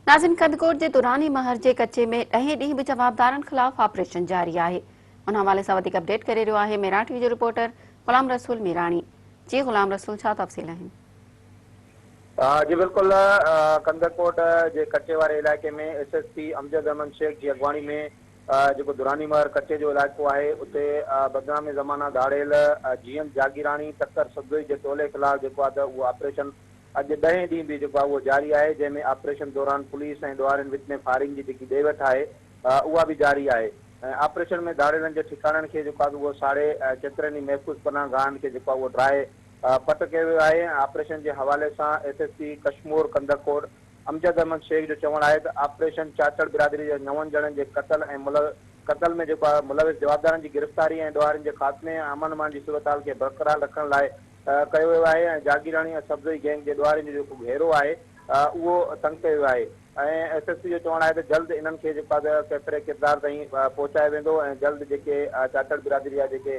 ناظرين ڪنڌڪوٽ جي دراني مهر جي ڪچي ۾ ڏهين ڏينهن به جوابدارن خلاف آپريشن جاري آهي ان حوالي سان وڌيڪ اپڊيٽ ڪري رهيو آهي ميران ٽي وي جو رپورٽر غلام رسول ميراڻي جي غلام رسول ڇا تفصيل آهن. جي بلڪل ڪنڌڪوٽ جي ڪچي واري علائقي ۾ S S P Amjad Ahmed Shaikh جي اڳواڻي ۾ جيڪو دراني مهر ڪچي جو علائقو آهي اتي بدنام زمانه ڌاڙيل جيئند جاگيراڻي ٽڪر سبزوئي جي ٽولي خلاف جيڪو آهي ته اهو آپريشن اڄ ڏهين ڏينهن به جيڪو آهي اهو جاري آهي جنهن ۾ آپريشن دوران پوليس ۽ ڏوهارين وچ ۾ فائرنگ جي جيڪي ڏي وٺ آهي اها به جاري آهي ۽ آپريشن ۾ ڌاڙيلن جي ٺڪاڻن کي جيڪو آهي اهو ساڙي ڪيترن ئي محفوظ پناهه گاهن کي جيڪو آهي اهو ڊاهي پٽ ڪيو ويو آهي ۽ آپريشن جي حوالي سان S S P Kashmore Kandhkot Amjad Ahmed Shaikh جو چوڻ آهي ته آپريشن چاچڙ برادري جي نون ڄڻن جي قتل ۽ قتل ۾ جيڪو آهي ملوث جوابدارن جي گرفتاري ۽ ڏوهارين جي خاتمي ۽ امن امان جي صورتحال کي برقرار رکڻ لاء ڪيو ويو آهي ۽ جاگيراڻي ۽ سبزوئي گينگ جي ڏوهارين جو جيڪو گهيرو آهي اهو تنگ ڪيو ويو آهي ۽ ايس ايس پي جو چوڻ آهي ته جلد انهن کي جيڪو آهي ڪيفر ڪردار تائين پهچايو ويندو ۽ جلد جيڪي چاچڙ برادري جا جيڪي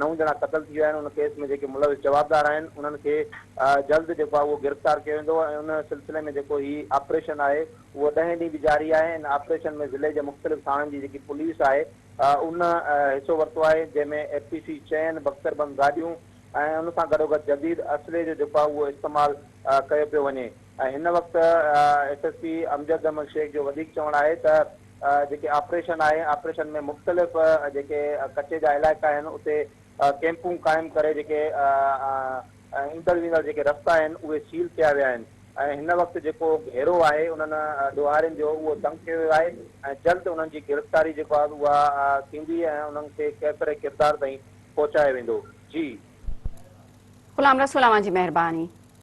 نو ڄڻا قتل ٿي ويا آهن ان ڪيس ۾ جيڪي ملوث جوابدار آهن انهن کي جلد جيڪو آهي اهو گرفتار ڪيو ويندو ۽ ان سلسلي ۾ جيڪو هي آپريشن آهي اهو ڏهين ڏينهن به جاري آهي ان آپريشن ۾ ضلعي جي مختلف ٿاڻن جي جيڪي پوليس آهي ان حصو ورتو آهي جنهن ۾ ايف پي سي چئن بختربند گاڏيون ۽ ان سان گڏوگڏ جديد اسلحي جو جيڪو آهي اهو استعمال ڪيو پيو وڃي ۽ هن وقت S S P Amjad Ahmed Shaikh جو وڌيڪ چوڻ آهي ته جيڪي آپريشن آهي آپريشن ۾ مختلف جيڪي ڪچي جا علائقا آهن اتي ڪيمپون قائم ڪري جيڪي ايندڙ ويندڙ جيڪي رستا آهن اهي سيل ڪيا ويا آهن ۽ هن وقت جيڪو گهيرو آهي انهن ڏوهارين جو اهو تنگ ڪيو ويو آهي ۽ جلد انهن جي گرفتاري جيڪو آهي اها ٿيندي ۽ انهن کي ڪيفر ڪردار تائين پهچايو ويندو. جي. غلام رسول اوهان جي مهرباني.